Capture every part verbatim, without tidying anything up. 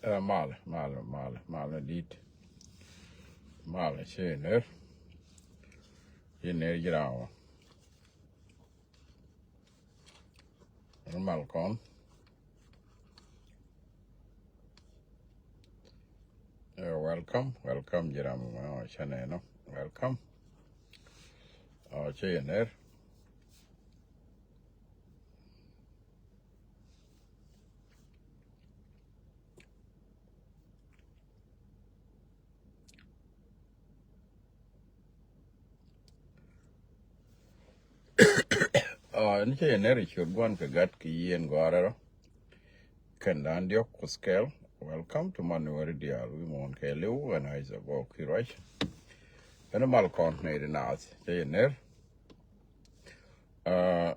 Ɛ, mal, mal, mal, mal ni dit. Mal ci ner. Ci ner ji̱ ram. Mal kɔn. Ɛ, welcome, welcome ji̱ ram. Ɔ, cɛ nɛ nɔ. Welcome. Ɔ, ci ner. Ɔ, ni cɛ yɛ ner ciöt gua̱n kɛ gat kɛ yien gɔ̱a̱rɛ rɔ. Kɛn da̱a̱n diɔ̱k ku scale. Welcome to Manuel diaal wi̱i̱ muɔ̱ɔ̱n kɛ li̱w ɛn a is a bɔ kui̱ ruac. Ɛn mal kɔn nɛy di naath cɛ yɛ ner. Ɛ,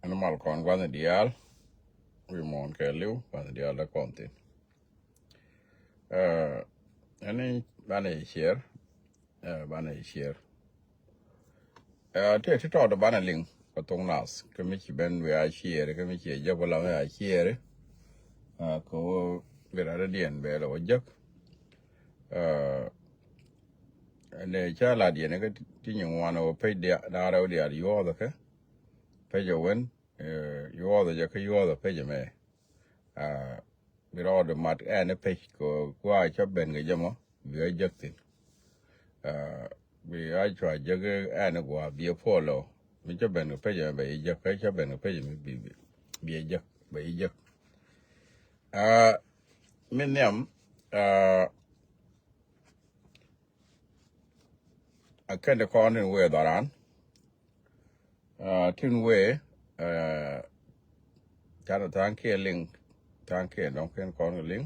ɛn mal kɔn gua̱n diaal wi̱i̱ muɔ̱ɔ̱n kɛ li̱w gua̱n diaal dee kɔn thi̱n. Ɛ, ɛn banɛ yɛ ciɛɛr. Ɛ, banɛ yɛ ciɛɛr. Ɛ, tëë ti tɔɔt banɛ liŋ kɛ thok naath kä mi ci ben bɛ a ciɛɛr kä mi ci jɛ bä la bɛ a ciɛɛr. Ɛ, kɛ wä bi rat diɛn bɛ lɛ wä jek. Ɛ, nɛ ca la diɛn kä ti nyin wan wä pec diaal, da̱ŋ rɛw diaal yuɔth kɛ pec ɛ wen. Ɛ, yuɔth jɛ kä yuɔth pec mɛ. Ɛ, bi rɔɔd mat ɛn pec kɛ gua cä ben kɛ jɛ mɔ bi a jek thi̱n. Ɛ, bi a cua jek ɛn gua bi a follow mi cä ben kɛ pec mɛ bɛ yi jek, kä cä ben kɛ pec mɛ bi, bi, bi a jek, bɛ yi jek. Ɛ, mi nhiam, ɛ, a kɛn ti kɔn tin wee dhɔran. Ɛ, tin wee, ɛ, canɛ tha̱a̱ŋ kiɛ liŋ, tha̱a̱ŋ kiɛ dɔ̱ŋ kɛn kɔn kɛ liŋ.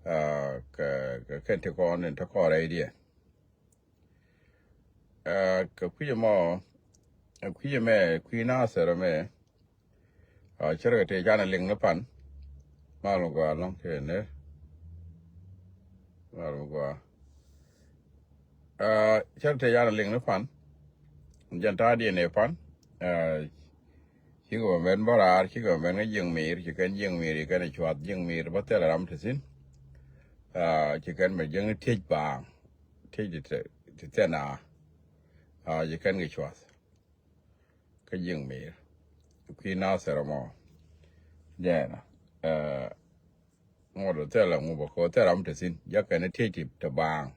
Ɛ, kɛ, kɛ kɛn ti kɔn tin te kɔn rɛy diɛ. Ɛ, kɛ kui̱c ɛmɔ, ɛ, kui̱c ɛmɛ, kui̱ Nathɛr ɛmɛ. Ɛ, cärkɛ tëë canɛ liŋ ni pan. Mal mi gɔaa lɔ̱ŋ tëë ni. Mal mi gɔaa. Ɛ, cärkɛ tëë canɛ liŋ ni pan. Jɛn ta̱a̱ diɛn ɛ pan. Ɛ, cikɛ bɛ mɛn bä raar, cikɛ bɛ mɛn kä jiŋ mi̱i̱r, ci kɛn jiŋ mi̱i̱r, ci kɛn ɛ cuath jiŋ mi̱i̱r bä thilɛ ram te thi̱n. Ɛ, ci kɛn bɛ jiŋ ni tiec baaŋ. Tiec ti te, ti thɛn a. Ɛ, ci kɛn kɛ cuath. Kä jiŋ mi̱i̱r. Kui̱ Nathɛr ɛmɔ. Jɛɛnä. Ɛ, ŋuɔ̱t ɔ thilɛ ŋu bä kɛ ɔ thilɛ ram te thi̱n. Jɛ kɛn ɛ tiec ti te baaŋ.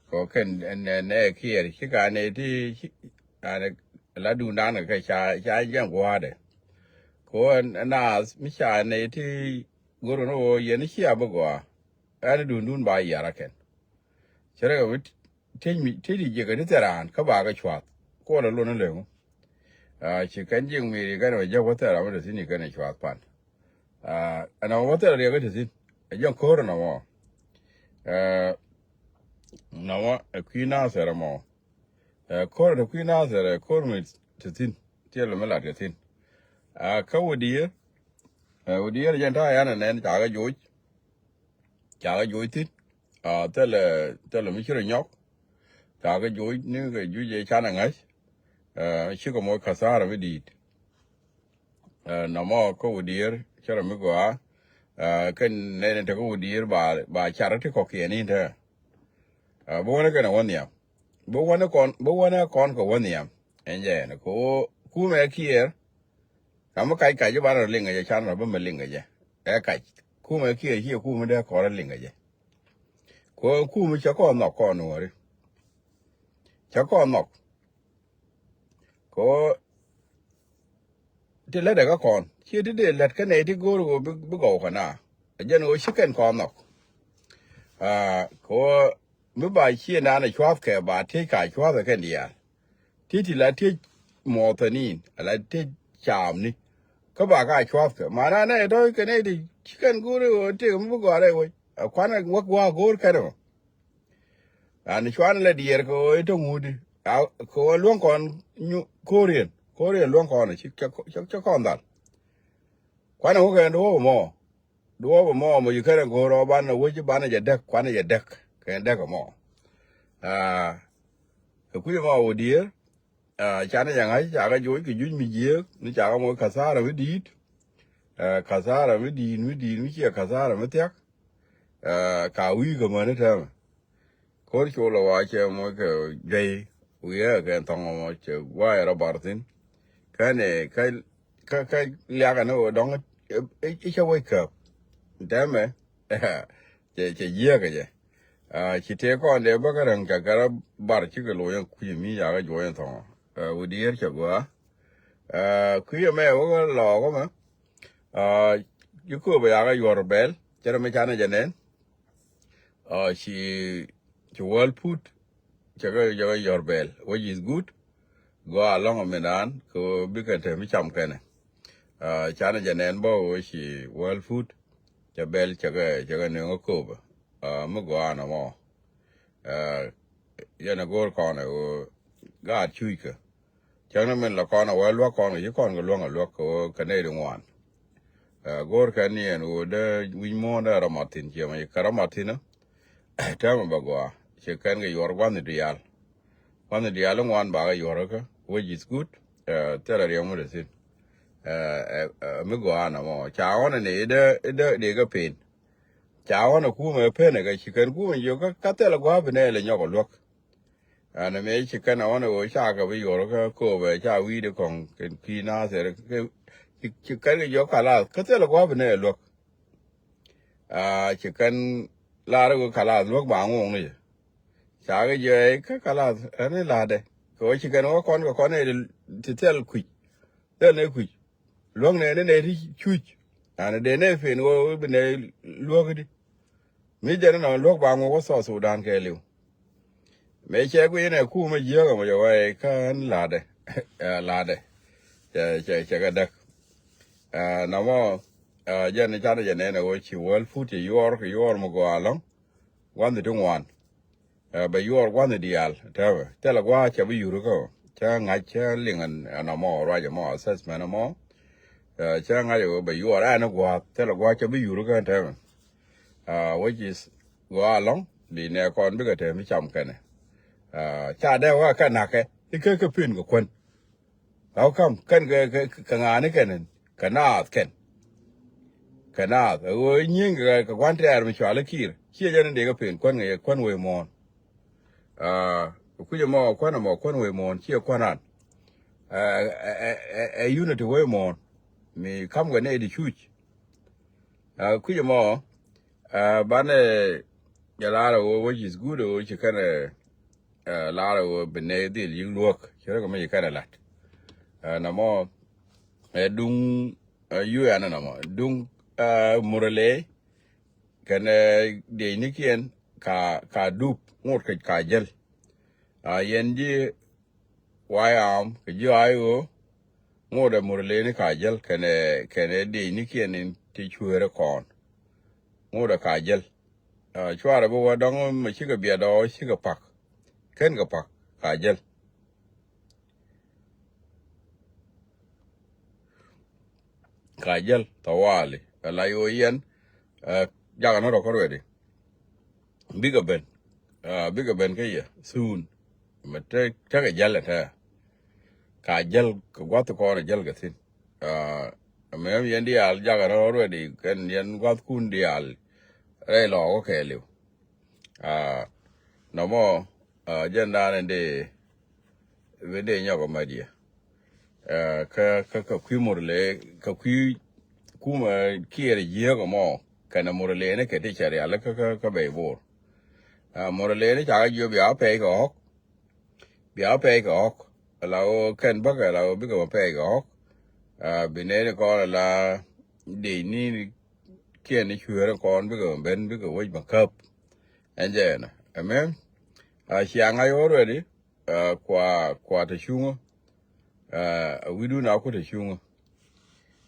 Kɛ ɔ kɛn ɛ nɛ, nɛ kiɛɛr. Ci ka nɛ ti, ci, anɛ la duundan kɛ ca, ca jɛn gua̱a̱dɛ. Kɛ ɔ ɛ naath mi ca nɛ ti go̱r ni ɣöö yɛn ci a bi gɔaa. Ɛn duundun ba yiar a kɛn. Cɛ rɛ kɛ mi tiec mi, tiec ti jiɛkɛ ti thil raan kä ba kɛ cuath. Kuɔlɛ luɔn ni leŋ. Ɛ, ci kɛn jiŋ mi̱i̱r kɛn wä jɛ wä thil raan mi te thi̱n kɛn cuath pan. Ɛ, ɛn wä thil riɛk ti thi̱n. Ɛ jɛn ko̱r ɛn wä. Ɛ, ɛn wä ɛ kui̱ Nathɛr ɛmɔ. Ɛ, ko̱r te kui̱ Nathɛr ɛ ko̱r mi te thi̱n. Tiɛl mi lat kɛ thi̱n. Ɛ, kä wä diɛɛr. Ɛ, wä diɛɛr jɛn ta̱a̱ yan ɛ nɛn ca kɛ joc. Ca kɛ joc thi̱n. Ɛ, thilɛ, thilɛ mi ci rɔ nyɔk. Ca kɛ joc ni kɛ juc ɛ canɛ ŋa̱c. Ɛ, cikɛ moc kathara mi di̱i̱t. Ɛ, nɔmɔ kä wä diɛɛr cä rɔ mi gɔaa. Ɛ, kɛn nɛn tekɛ wä diɛɛr ba, ba car ti kɔkiɛn in te. Ɛ, bi wänä kɛn ɛ wä nhiam. Bi wänä kɔn, bi wänä kɔn kɛ wä nhiam. Ɛn jɛ ɛn kɛ wä kumɛ kiɛɛr. Kam mi kac kac i̱ banɛ rɔ liŋ kɛ jɛ, canɛ rɔ bi mi liŋ kɛ jɛ. Ɛ kac. Kumɛ kiɛ ciɛ kumɛ dee kɔn rɔ liŋ kɛ jɛ. Kɛ ɣöö kumɛ cɛ kɔn nhɔk kɔn nuɔ̱ɔ̱ri. Cɛ kɔn nhɔk. Kɛ ɣöö ti lätdɛ kä kɔn. Ciɛ ti dee lät kä nɛy ti go̱o̱r ɣöö bi, bi gɔw kɛ na. Ɛ jɛn ɣöö ci kɛn kɔn nhɔk. Aa, kɛ ɣöö mi ba ciëëndan ɛ cua̱thkɛ ba tiec ka cua̱thkɛ kɛn diaal. Tiec ti la tiec muɔthɛnin ala tiec caamni. Kä ba ka cua̱thkɛ mana nɛ tɔ̱ kɛ nɛy ti ci kɛn go̱o̱ri ɣöö tiek mi bi gɔaa rɛy wec. Ɛ kuanɛ wäk gua̱a̱k go̱o̱r kɛn ɛmɔ. Ani cuanɛ lɛ diɛɛr kɛ ɣöö i̱ te ŋuudi. Kɛ ɣöö luäŋ kɔn ko̱riɛn ko̱riɛn luäŋ kɔn cä kɔn dhal. Kuanɛ wäk kɛn duɔ̱ɔ̱p ɛmɔ. Duɔ̱ɔ̱p ɛmɔ mɔ ci kɛn ɛ go̱o̱r ɔ banɛ wec banɛ jɛ däk kuanɛ jɛ däk kɛn däk ɛmɔ. Aa, kɛ kui̱ ɛmɔ wä diëër. Aa, canɛ jɛ ŋa̱c cakɛ joc kɛ juc mi jiëëk ni cakɛ moc kathara mi di̱i̱t. Ɛ, kathara mi di̱i̱t, mi di̱i̱t, mi ciɛ kathara mi thia̱k. Ɛ, ka wi̱i̱ kɛ mäni tɛmɛ. Ko̱r col ɛ wa cɛ mɔ kɛ juey wi̱i̱ ɛ kɛ thɔŋ mɔ cɛ guay rɔ bar thi̱n. Kɛnɛ kä, kä, kä liakɛ ni wä dɔŋ i̱, i̱, i̱ cɛ wec käp. Tɛmɛ cɛ, cɛ jiääkä jɛ. Ɛ, ci tëë kɔn dee bä kä räŋ ca kɛ rɔ bar cikɛ lo̱c ɛn kui̱ mi yakä juɔc ɛn thɔŋ. Ɛ, wä diɛɛr cɛ gɔaa. Ɛ, kui̱ ɛmɛ wä kä lɔɔk ɛmɛ. Ɛ, ci kööbä yakä yuɔr bɛl cɛ rɛ mi canɛ jɛ nɛn. Ɛ, ci, ci World Food cɛ kɛ, cɛ kɛ yuɔr bɛl, which is good. Gɔaa lɔŋ mi naan kɛ bikɛ te mi cam kɛnɛ. Ɛ, canɛ jɛ nɛn bä wä ci World Food cɛ bɛl cɛ kɛ, cɛ kɛ nöŋä kööbä. Ɛ, mi gɔaa nɔmɔ. Ɛ, yɛn ɛ go̱o̱r kɔn ɛ ɣöö gaat cuuckɛ. Cäŋ ni min la kɔn ɛ wä luäk kɔn kɛ ci kɔn kɛ luäŋ ɛ luäk kɛ ɣöö kɛ nɛy di ŋuan. Ɛ, go̱o̱r kɛn ni ɛn ɣöö dee wi̱c muɔ̱ɔ̱n dee rɔ mat thi̱n ciɛ mɛ kɛ rɔ mat thi̱n ɛ. Täämɛ bɛ gɔaa ci kɛn kɛ yuɔr gua̱nh diaal. Gua̱nh diaal i̱ ŋuan bakɛ yuɔr kä, which is good. Ɛ, thilɛ riɛm mi dee thi̱n. Ɛ, ɛ, ɛ, mi gɔaa nɔmɔ ca ɣɔn ɛ ni i̱ dee, i̱ dee, dee kɛ pen. Ca ɣɔn ɛ kumɛ pen ɛ kɛ ci kɛn kumɛ jiök kä, kä thilɛ gua̱a̱p inɛ ilɛ nyɔk ɛ luäk. Ɛn mëë ci kɛn ɛ ɣɔn ɛ ɣöö ca kɛ bi yuɔr kä kööbɛ ca wi̱i̱dɛ kɔŋ kɛn kui̱ nathɛr kɛ ci, ci kɛn kɛ jiök kalath kä thilɛ gua̱a̱p inɛ ɛ luäk. Aa, ci kɛn lar ɛ ɣöö kalath luäk ba ŋo̱o̱ŋ ni jɛ. Ca kɛ jiök ɛ kä kalath ɛn i̱ la̱tdɛ kɛ ɣöö ci kɛn ɣöö kɔn kɛ kɔn ɛ ti thil kui̱c. Thil ni kui̱c. Luäk nɛɛni nɛy ti cuc. Ani dee nɛy pen ɣöö bi nɛy luäk di. Mi jɛn inɔ luäk ba ŋuɔk wä South Sudan kɛɛliw. Mëë cɛ guiy inɛ kumɛ jiääk ɛmɔ jɛ wä ɛ kä ɛn la̱tdɛ. Ɛ, la̱tdɛ. Cɛ, cɛ, cɛ kɛ däk. Ɛ, nɔmɔ, ɛ, jɛn canɛ jɛ nɛn ɛ ɣöö ci World Food cɛ yuɔr kɛ yuɔr mi gɔaa ɛlɔ̱ŋ. Gua̱nh ti ŋuan. Ɛ, bɛ yuɔr gua̱nh diaal tɛmɛ. Thilɛ gua̱a̱ cɛ bi yur kä. Cä ŋa̱c cä liŋ ɛn, ɛn ɛmɔ ruac ɛmɔ assessment ɛmɔ. Ɛ, cä ŋa̱c ɛ bɛ yuɔr ɛn gua̱a̱ thilɛ gua̱a̱ cɛ bi yur kä tɛmɛ. Ɛ, which is gɔaa ɛlɔ̱ŋ bi nɛ kɔn bikɛ te mi cam kɛnɛ. Ɛ, ca dee wä kɛ na̱kɛ i̱ kɛ kɛ pin kɛ kuän. How come? Kɛn kɛ, kɛ, kɛ ŋa̱a̱ni kɛn, kɛ naath kɛn. Kɛ naath. Ɛ ɣöö nyieny kɛ, kɛ gua̱n tɛɛr mi cɔal i̱ Kiir. Ciɛ jɛn in dee kɛ pen kuän ŋi̱i̱c kuän wee muɔ̱ɔ̱n. Aa, kui̱c ɛmɔ kuän ɛmɔ kuän wee muɔ̱ɔ̱n ciɛ kuän ran. Ɛ, ɛ, ɛ, ɛ, ɛ unity wee muɔ̱ɔ̱n. Mi kam kɛ nɛy di cuc. Aa, kui̱c ɛmɔ, aa, banɛ jɛ lar ɛ ɣöö which is good ɛ ɣöö ci kɛn ɛ, ɛ, lar ɛ ɣöö bi nɛy dhil yi̱k luäk. Ci rɛ kɛ mi ci kɛn ɛ la̱t. Ɛ, nɔmɔ, ɛ, duŋ, ɛ, U N ɛ nɔmɔ. Duŋ, ɛ, Murle, kɛnɛ, ɛ, diecnikiɛn ka, ka dup, ŋot kɛ ka jäl. Aa, yɛn ji̱ Wayam kɛ ji̱ I O, ŋot ɛ Murleni ka jäl kɛnɛ, kɛnɛ diecnikiɛn in ti cueerä kɔn. Ŋot ɛ ka jäl. Aa, cuarɛ bi wä dɔ̱ŋ mɛ cikɛ biɛt ɔ cikɛ pak. Kɛn kɛ pak ka jäl. Ka jäl tawali. Ɛ la yo̱o̱ yɛn, ɛ, jakä ni rɔ kä ruɛdi. Bikɛ ben. Aa, bikɛ ben kä yɛ soon. Mɛ te, tekɛ jäl ɛ tɛ. Ka jäl kɛ gua̱th kɔn ɛ jäl kɛ thi̱n. Aa, mɛ yɛn diaal jakä ni rɔ ruɛdi kɛn yɛn gua̱thkun diaal. Rɛy lɔɔk kä kɛɛliw. Aa, nɔmɔ, aa, jɛn daanɛ dee, bi dee nyɔk ɛ madiɛ. Aa, kä, kä, kä kui̱ Murle, kä kui̱ kumɛ Kiir jiääk ɛmɔ, kɛnɛ Murleni kɛ ti cɛ rial kä, kä, kä bɛy Bor. Aa, Murleni cakɛ jiök bia pɛy kɛ ɣɔ̱k, bia pɛy kɛ ɣɔ̱k. Ala ɣöö kɛn bäkɛ ala ɣöö bikɛ mɛ pɛy kɛ ɣɔ̱k. Aa, bi nɛni kɔn ala dee ni kiɛn ni cueerä kɔn bikɛ mɛ ben bikɛ wec mɛ käp. Ɛn jɛ ɛnɔ. Amen. Aa, cia ŋa̱c already. Aa, kua, kua te cuŋä. Aa, wi̱dun a ku te cuŋä.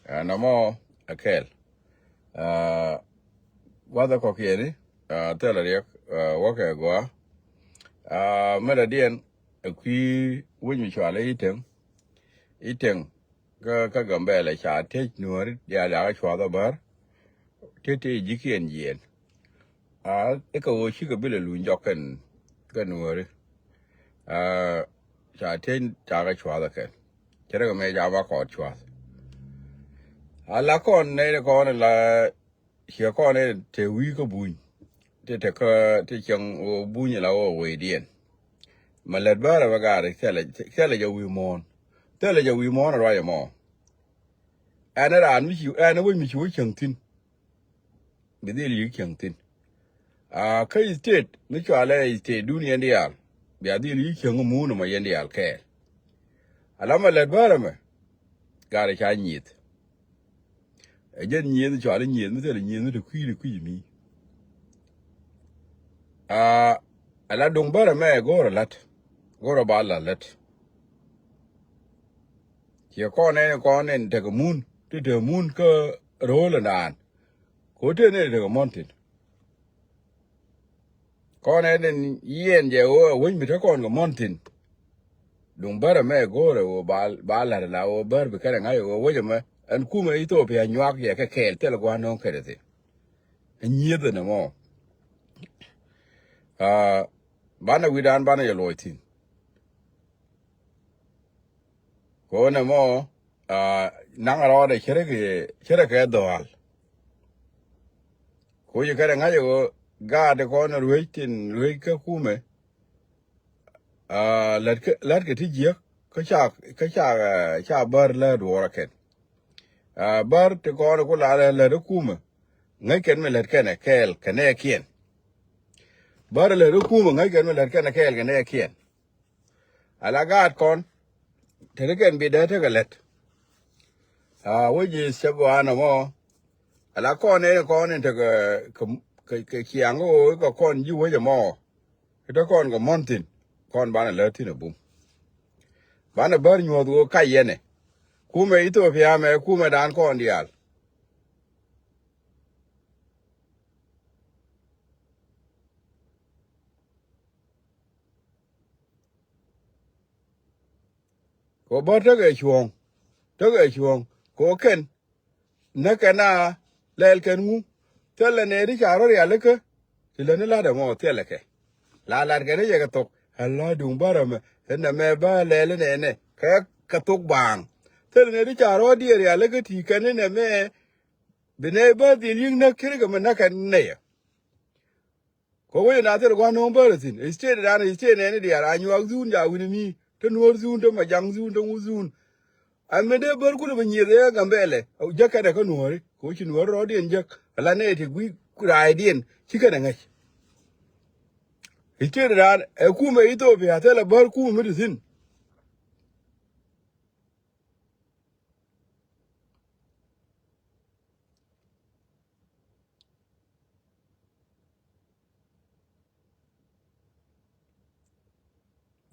Aa, nɔmɔ a kɛl. Aa, gua̱thɛ kɔ̱kiɛni, aa, thilɛ riɛk, aa, wäkɛ gɔaa. Aa, mɛt a diɛn, ɛ kui̱ wec mi cualɛ i̱ Teŋ. I̱ Teŋ, kä, kä Gambɛlɛ ca tec nuääri diaal yakä cuath a bär. Tec tec ji̱kiɛn jiɛn. Aa, i̱ kɛ ɣöö cikɛ bi lɛ luny jɔk kɛn, kɛn nuääri. Aa, ca tec cakɛ cuath a kɛn. Cɛ rɛ kɛ mɛ ca ba kɔɔt cuath. A la kɔn nɛy ni kɔn la ciɛ kɔn nɛy te wi̱i̱ kä buny. Te te kä te cieŋ ɣöö buny la ɣöö wecdiɛn. Ma lät bärɛ bä gaari thilɛ, thilɛ jɛ wi̱i̱ muɔ̱ɔ̱n. Thilɛ jɛ wi̱i̱ muɔ̱ɔ̱n a ruac ɛmɔ. Ɛn raan mi ci, ɛn wec mi ci wä cieŋ thi̱n. Bi dhil yi̱k cieŋ thi̱n. Aa, kä state mi cualɛ state dun yɛn diaal. Bia dhil yi̱k cieŋ mun ɛmɔ yɛn diaal kɛɛl. Ala ma lät bärɛ mɛ. Gaari ca nyieth. Ɛ jɛn nyieth cuali nyieth mi thilɛ nyieth mi te kui̱ te kui̱ mi. Aa, ala duŋ bärɛ mɛ go̱o̱rɛ la̱t. Go̱o̱rɛ ba la̱t la̱t. Ciɛ kɔn ɛn kɔn ɛn tekɛ mun ti te mun kä ro̱o̱l ɛnaan. Ko te ni tekɛ mɔn thi̱n. Kɔn ɛn ɛn yiɛn jɛ ɣöö ɛ wec mi te kɔn kɛ mɔn thi̱n. Duŋ bärɛ mɛ go̱o̱rɛ ɣöö ba, ba la̱t la ɣöö bär bi kɛn ɛ ŋa̱c ɣöö wec ɛmɛ ɛn kumɛ Ithiopia nyuak yɛ kɛ kɛɛl thilɛ gua̱n nöŋ kɛn ɛ thi̱n. Ɛ nyieth ɛn ɛmɔ. Aa, banɛ wi̱dan banɛ yɛ luɔc thi̱n. Ko nɛ mɔ, aa, naŋ rɔɔdɛ cärɛ kɛ, cärɛ kɛ dhɔaal. Ko ci kɛn ɛ ŋa̱c ɛ ɣöö gaat kɔn ruec tin ruec kä kumɛ. Aa, lät kɛ, lät kɛ ti jiäk kä ca, kä ca, aa, ca bär lät duɔɔr ɛ kɛn. Aa, bär ti kɔn ku la lät ɛ kumɛ. Ŋäc kɛn mi lät kɛn ɛ kɛɛl kɛ nɛɛkiɛn. Bär lät ɛ kumɛ ŋäc kɛn mi lät kɛn ɛ kɛɛl kɛ nɛɛkiɛn. Ala gaat kɔn te ni kɛn bi dee tekɛ lät. Aa, wec ji̱ cɛ buan ɛmɔ. Ala kɔn ɛn kɔn ɛn tekɛ kɛ, kɛ, kɛ ciaŋ ɣöö kɛ kɔn ji̱ wec ɛmɔ. Kɛ te kɔn kɛ mɔn thi̱n kɔn banɛ lät thi̱n ɛ bum. Banɛ bär nyuɔ̱th ɣöö kac yɛnɛ. Kumɛ Ithiopia mɛ kumɛ dan kɔn diaal. Ko bä tekɛ cuɔ̱ɔ̱ŋ, tekɛ cuɔ̱ɔ̱ŋ ko kɛn. Näk kɛn a lɛl kɛn ŋu thilɛ nɛy ti ca rɔ rialikä. Ti lätni la̱t ɛmɔ thilɛ kɛ la la̱t kɛn i̱ yɛ kɛ thok. Ala duŋ bärɛ mɛ ɛn nɛmɛ bä lɛl inɛnɛ kɛ kɛ thok baaŋ. Thilɛ nɛy ti ca rɔ diɛ rialikä ti kɛn inɛmɛ. Bi nɛy bä dhil yi̱k näk kiri kɛ mɛ näk kɛn nɛyɛ. Kɛ wec na thil gua̱n no̱o̱ŋ bärä thi̱n. State dan state nɛni diaal a nyuak dhuun ja wi̱ni ni. Te nuɔ̱ɔ̱r dhuun, te majaŋ dhuun, te ŋu dhuun. A mi dee bär kulɛ bi nyieth ɛ Gambɛlɛ. Jäk kɛnɛ kä nuɔ̱ɔ̱ri kɛ wec ci nuɔ̱ɔ̱ri rɔɔdiɛn jäk. Ala nɛy ti gui̱ raaydiɛn ci kɛnɛ ŋäc. State dan ɛ kumɛ Ethiopia thilɛ bär kumɛ mi ti thi̱n.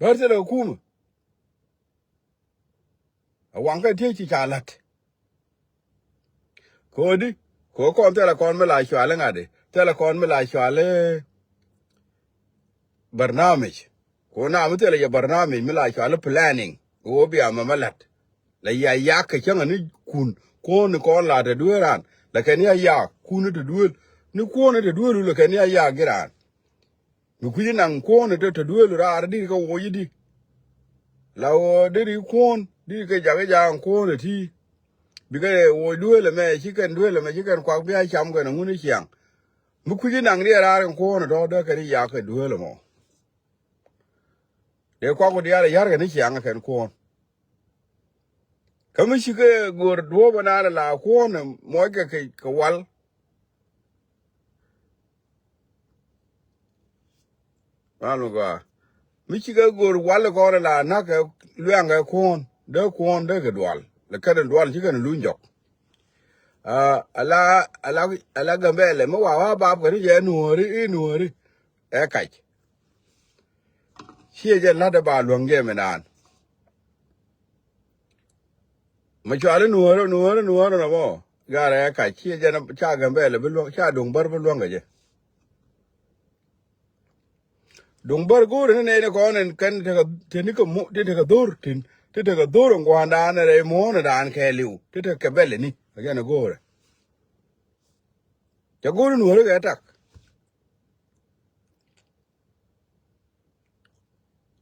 Bär thilɛ kumä. A waŋ kä tiec ci ca la̱t. Kodi ko kɔn thilɛ kɔn mi la cuali ŋa̱di, thilɛ kɔn mi la cuali barnamij. Ko na mi thilɛ jɛ barnamij mi la cuali planning. Ko bia mɛ mɛ la̱t. La ya yak kɛ cäŋ ani kun kuɔn ni kɔn la te duel ran. La kɛn ya yak kun ni te duel ni kuɔn ni te duel la kɛn ya yak gi ran. Mi kui̱ci naŋ kuɔn ni te te duel raar dit kɛ woc di. La woo dit kuɔn dit kɛ jak jak kuɔn ti. Bikɛ woc duel mɛ ci kɛn duel mɛ ci kɛn kuak bia cam kɛn ŋun ciaŋ. Mi kui̱ci naŋ diɛ raar kɛn kuɔn tɔ dee kɛn yak kɛ duel mɔ. Dee kuak ku diaal yar kɛn ciaŋ kɛn kuɔn. Kä mi cikɛ go̱o̱r duɔ̱ɔ̱p ɛnan la kuɔ̱ɔ̱n muɔckɛ kɛ, kɛ wal. Ran mi gɔaa. Mi cikɛ go̱o̱r wal kɔn la na̱kɛ luɛŋkɛ kuɔ̱ɔ̱n. Dee kuɔ̱ɔ̱n dee kɛ dual. Lɛ kɛn dual cikɛ ni luny jɔk. Aa, ala, ala, ala Gambɛlɛ mi wa wa bap kɛ ni jɛ nuɔ̱ɔ̱ri, i̱ nuɔ̱ɔ̱ri. Ɛ kac. Ciɛ jɛ la̱t ɛ ba luäŋ jɛ mi naan. Ma cuali nuɔ̱ɔ̱rä, nuɔ̱ɔ̱rä, nuɔ̱ɔ̱rä nɔmɔ. Garɛ ɛ kac ciɛ jɛ na ca Gambɛlɛ bi luäŋ, ca duŋ bär bi luäŋ kɛ jɛ. Duŋ bär go̱o̱rä ni nɛy ni kɔn ɛn kɛn tekɛ, teni kɛ mo, ti tekɛ dho̱r, tin, ti tekɛ dho̱r in gua̱a̱ndan rɛy muɔ̱ɔ̱ndan kɛɛliw, ti tekɛ kɛ bɛlɛ ni, a jɛn ɛ go̱o̱rä. Cɛ go̱o̱rä nuɔ̱ɔ̱rä kɛ tak.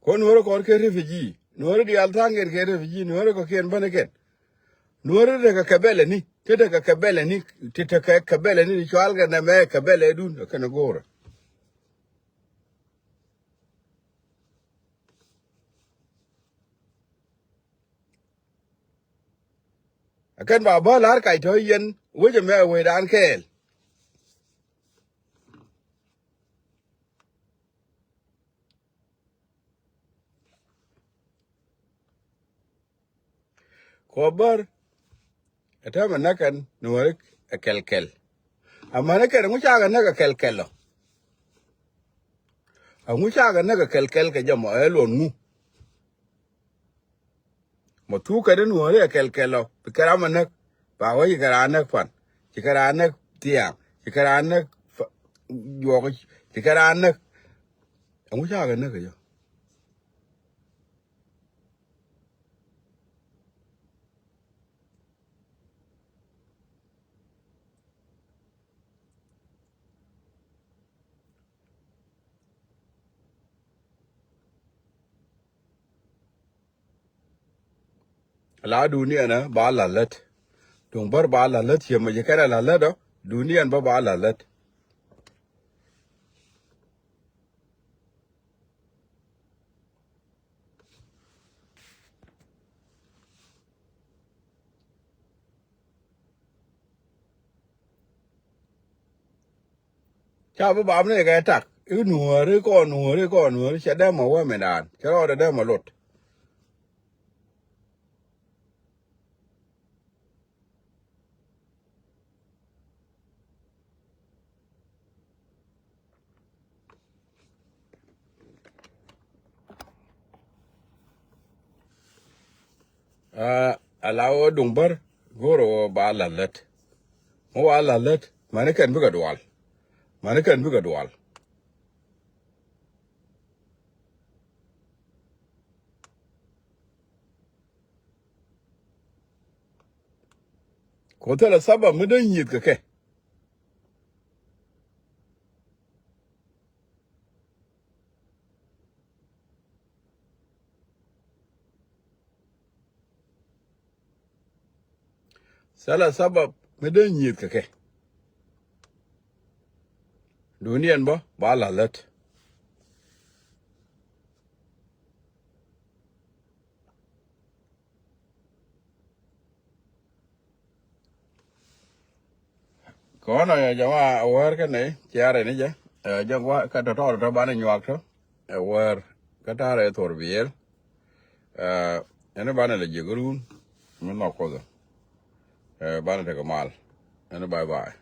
Ko nuɔ̱ɔ̱rä kɔn kɛ refugee. Nuɔ̱ɔ̱rä diaal tha̱a̱ŋ kɛn kɛ refugee. Nuɔ̱ɔ̱rä kɔ̱kiɛn bäni kɛn. Nuɔ̱ɔ̱rä tekɛ kɛ bɛlɛ ni. Ti tekɛ kɛ bɛlɛ ni, ti tekɛ kɛ bɛlɛ ni cual kɛ nɛmɛ kɛ bɛlɛ dun kɛn go̱o̱rɛ. Ɛ kɛn ba bä la̱r kac tɔ̱ yɛn wecɛ mɛ wecdan kɛɛl. Kɔ bär ɛ täämɛ näk kɛn nuɔ̱ɔ̱ri ɛ kɛl-kɛl. Amäni kɛn ɛŋu cakɛ näk ɛ kɛl-kɛl ɔ? Ɛŋu cakɛ näk ɛ kɛl-kɛl kɛ jɛ mɔ ɛ luɔn ŋu? Mɔ thuk kɛn nuɔ̱ɔ̱ri ɛ kɛl-kɛl ɔ bi kɛ ram ɛ näk. Ba wä ci kɛ raan näk pan, ci kɛ raan näk thiaŋ, ci kɛ raan näk juɔk, ci kɛ raan näk. Ɛŋu cakɛ näk ɛ jɛ? La duniɛn ɛ ba la lät. Duŋ bär ba la lät ciɛ mɛ ji̱ kɛn ɛ la lät ɔ. Duniɛn bä ba la lät. Ca bi bap ni kɛ tak i̱ nuɔ̱ɔ̱ri kɔn nuɔ̱ɔ̱ri kɔn nuɔ̱ɔ̱ri cɛ dee mɔ wee mi daan cɛ rɔɔdɛ dee mɔ lot. Aa, ala wä duŋ bär go̱o̱rä wä ba la lät. Mɔ wa la lät mani kɛn bikɛ dual. Mani kɛn bikɛ dual. Kɔ thilɛ sabab mi dee nyieth kɛ kɛ. Thilɛ sabab mi dee nyieth kɛ kɛ. Duniɛn bä ba la lät. Kɔn ɔ ya jama a wäär kä nɛy ciarɛ ni jɛ. Ɛ jɛ gua kä tɔtɔɔr tɔ banɛ nyuak tɔ. Ɛ wäär kä ta̱rɛ thor biɛl. Ɛ ɛn banɛ lɛ jiɛk run mi nhɔk Kuoth. Ɛ banɛ tekɛ mal. Ɛn bye bye.